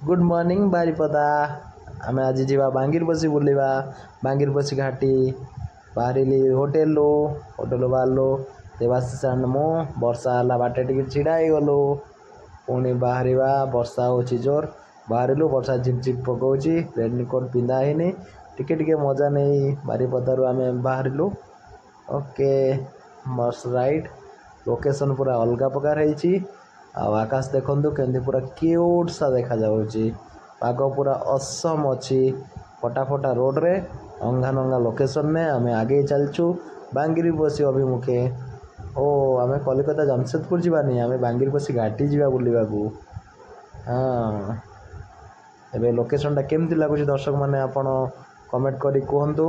Good morning Baripada. ଆମେ ଆଜି ଯିବା ବାଙ୍ଗିରପୋଷି ବୁଲିବା। ବାଙ୍ଗିରପୋଷି ଘାଟି ବାହାରିଲି ହୋଟେଲରୁ। ହୋଟେଲରୁ ବାହାରିଲୁ ଦେବାଶିଷ ଆଣ୍ଡ ମୁଁ। ବର୍ଷା ହେଲା, ବାଟେ ଟିକେ ଛିଡ଼ା ହେଇଗଲୁ। ପୁଣି ବାହାରିବା, ବର୍ଷା ହେଉଛି ଜୋର। ବାହାରିଲୁ, ବର୍ଷା ଝିପ୍ ଝିପ୍ ପକାଉଛି, ରେନକୋଟ୍ ପିନ୍ଧା ହେଇନି। ଟିକେ ଟିକେ ମଜା ନେଇ ବାରିପଦାରୁ ଆମେ ବାହାରିଲୁ। ଓକେ, ମସ୍ତ ରାଇଡ୍। ଲୋକେସନ୍ ପୁରା ଅଲଗା ପ୍ରକାର ହେଇଛି। ଆଉ ଆକାଶ ଦେଖନ୍ତୁ କେମିତି ପୁରା କ୍ୟୁଟ୍ ସା ଦେଖାଯାଉଛି। ପାଗ ପୁରା ଅସମ୍ ଅଛି। ଫଟା ଫଟା ରୋଡ଼ରେ ଅଙ୍ଗା ନଙ୍ଗା ଲୋକେସନରେ ଆମେ ଆଗେଇ ଚାଲିଛୁ ବାଙ୍ଗିରିପୋଷି ଅଭିମୁଖେ। ଓ ଆମେ କଲିକତା ଜାମସେଦପୁର ଯିବାନି, ଆମେ ବାଙ୍ଗିରିପୋଷି ଘାଟି ଯିବା ବୁଲିବାକୁ। ହଁ, ଏବେ ଲୋକେସନଟା କେମିତି ଲାଗୁଛି ଦର୍ଶକମାନେ, ଆପଣ କମେଣ୍ଟ କରି କୁହନ୍ତୁ।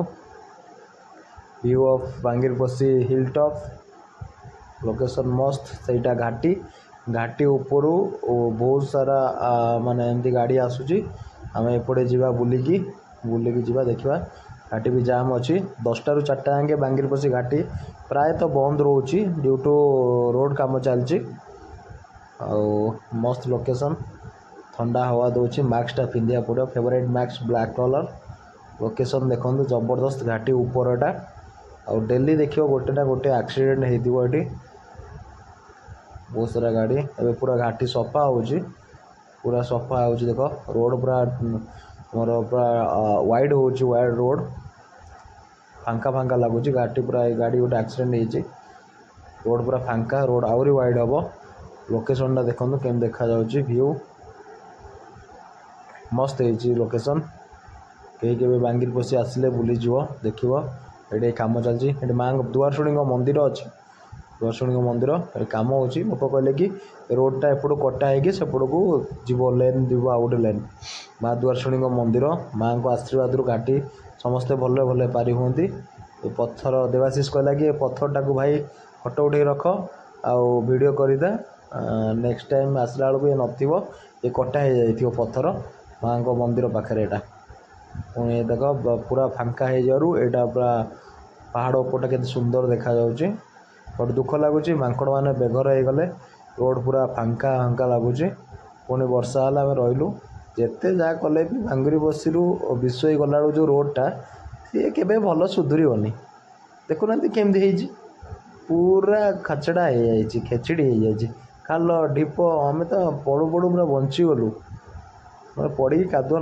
View of Bangiriposi hill top location ମସ୍ତ। ସେଇଟା ଘାଟି, ଘାଟି ଉପରୁ ବହୁତ ସାରା ମାନେ ଏମିତି ଗାଡ଼ି ଆସୁଛି। ଆମେ ଏପଟେ ଯିବା, ବୁଲିକି ବୁଲିକି ଯିବା, ଦେଖିବା। ଘାଟି ବି ଜାମ୍ ଅଛି। 10ଟାରୁ 4ଟା ଯାଏଁ ବାଙ୍ଗିରିପୋଷି ଘାଟି ପ୍ରାୟତଃ ବନ୍ଦ ରହୁଛି, ଡ୍ୟୁ ଟୁ ରୋଡ଼ କାମ ଚାଲିଛି। ଆଉ ମସ୍ତ ଲୋକେସନ୍, ଥଣ୍ଡା ହାୱା ଦେଉଛି। ମାସ୍କଟା ପିନ୍ଧିବାକୁ ପଡ଼ିବ, favourite mask black colour. Location ଦେଖନ୍ତୁ ଜବରଦସ୍ତ, ଘାଟି ଉପରଟା। ଆଉ ଡେଲି ଦେଖିବ ଗୋଟେ ନା ଗୋଟେ ଆକ୍ସିଡେଣ୍ଟ ହେଇଥିବ ଏଠି, ବହୁତ ସାରା ଗାଡ଼ି। ଏବେ ପୁରା ଘାଟି ସଫା ହେଉଛି, ପୁରା ସଫା ହେଉଛି। ଦେଖ, ରୋଡ଼ ପୁରା ଆମର ପୁରା ୱାଇଡ଼ ହେଉଛି, ୱାଇଡ଼ ରୋଡ଼, ଫାଙ୍କା ଫାଙ୍କା ଲାଗୁଛି ଘାଟି ପୁରା। ଏ ଗାଡ଼ି ଗୋଟେ ଆକ୍ସିଡେଣ୍ଟ ହେଇଛି। ରୋଡ଼ ପୁରା ଫାଙ୍କା, ରୋଡ଼ ଆହୁରି ୱାଇଡ଼ ହେବ। ଲୋକେସନଟା ଦେଖନ୍ତୁ କେମିତି ଦେଖାଯାଉଛି, ଭିଉ ମସ୍ତ ହେଇଛି ଲୋକେସନ୍। କେହି କେବେ ବାଙ୍ଗିରପୋଷି ଆସିଲେ ବୁଲିଯିବ, ଦେଖିବ। ଏଠି କାମ ଚାଲିଛି। ଏଠି ମାଆଙ୍କ ଦୁଆରଶୁଣୀଙ୍କ ମନ୍ଦିର ଅଛି, ଦୁଆରଶୁଣୀଙ୍କ ମନ୍ଦିର। ଏଠି କାମ ହେଉଛି। ଲୋକ କହିଲେ କି ରୋଡ଼ଟା ଏପଟୁ କଟା ହେଇକି ସେପଟକୁ ଯିବ, ଲେନ୍ ଯିବ, ଆଉ ଗୋଟେ ଲେନ୍। ମା ଦୁଆରଶୁଣୀଙ୍କ ମନ୍ଦିର, ମାଆଙ୍କ ଆଶୀର୍ବାଦରୁ ଘାଟି ସମସ୍ତେ ଭଲରେ ଭଲରେ ପାରି ହୁଅନ୍ତି। ଏ ପଥର, ଦେବାଶିଷ କହିଲା କି ଏ ପଥରଟାକୁ ଭାଇ ଫଟୋ ଉଠେଇ ରଖ ଆଉ ଭିଡ଼ିଓ କରିଦେ, ନେକ୍ସଟ ଟାଇମ୍ ଆସିଲା ବେଳକୁ ଏ ନଥିବ, ଏ କଟା ହେଇଯାଇଥିବ ପଥର। ମାଆଙ୍କ ମନ୍ଦିର ପାଖରେ ଏଇଟା। ପୁଣି ଦେଖ, ପୁରା ଫାଙ୍କା ହେଇଯିବାରୁ ଏଇଟା ପୁରା ପାହାଡ଼ ଉପରଟା କେତେ ସୁନ୍ଦର ଦେଖାଯାଉଛି। ବଟ୍ ଦୁଃଖ ଲାଗୁଛି, ମାଙ୍କଡ଼ମାନେ ବେଘର ହେଇଗଲେ। ରୋଡ଼ ପୁରା ଫାଙ୍କା ଫାଙ୍କା ଲାଗୁଛି। ପୁଣି ବର୍ଷା ହେଲା, ଆମେ ରହିଲୁ। ଯେତେ ଯାହା କଲେ ବି ବାଙ୍ଗିରିପୋଷିରୁ ବିଶୋଇ ଗଲାବେଳକୁ ଯେଉଁ ରୋଡ଼ଟା, ସିଏ କେବେ ଭଲ ସୁଧୁରିବନି। ଦେଖୁନାହାନ୍ତି କେମିତି ହେଇଛି, ପୁରା ଖାଚଡ଼ା ହେଇଯାଇଛି, ଖେଚଡ଼ି ହେଇଯାଇଛି, ଖାଲ ଢିପ। ଆମେ ତ ପଡ଼ୁ ପଡ଼ୁ ପୁରା ବଞ୍ଚିଗଲୁ, ମାନେ ପଡ଼ିକି କାଦୁଅ।